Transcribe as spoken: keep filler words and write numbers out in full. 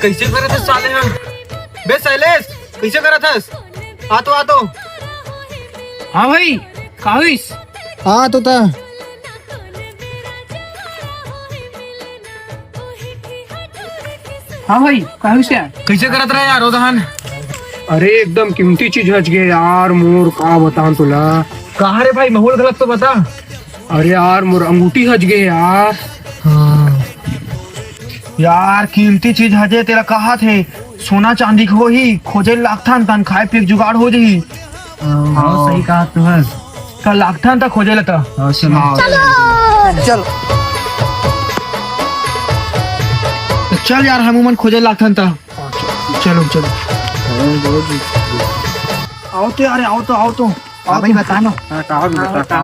कइसे करत हस साले ह? बे शैलेश, कइसे करत हस? आ तो, आ तो। हाँ भाई, का होइस? आ तो ता। हाँ भाई, का होइस यार? कइसे करत रहे यार, ओ दहन? अरे, एकदम कीमती चीज हच गे यार मोर, का बतान तोला। कहाँ रे भाई, माहौल गलत तो बता। अरे यार, मोर अंगूठी हच गे यार। हाँ। यार, कीमती चीज हजे, तेला कहा थे, सोना चांदी के होही, खोजे लागथन, तन खाए पिए के जुगाड़ हो जही। हाँ, सही कहा तू हस। त लागथन त खोजे ला त। हाँ, चलो। चल। त चल यार, हम मन खोजे लागथन त। चलो, चलो। आओ तो यार, आओ तो, आओ तो। हाँ भाई, बता ना। हाँ, कहाँ भी बता।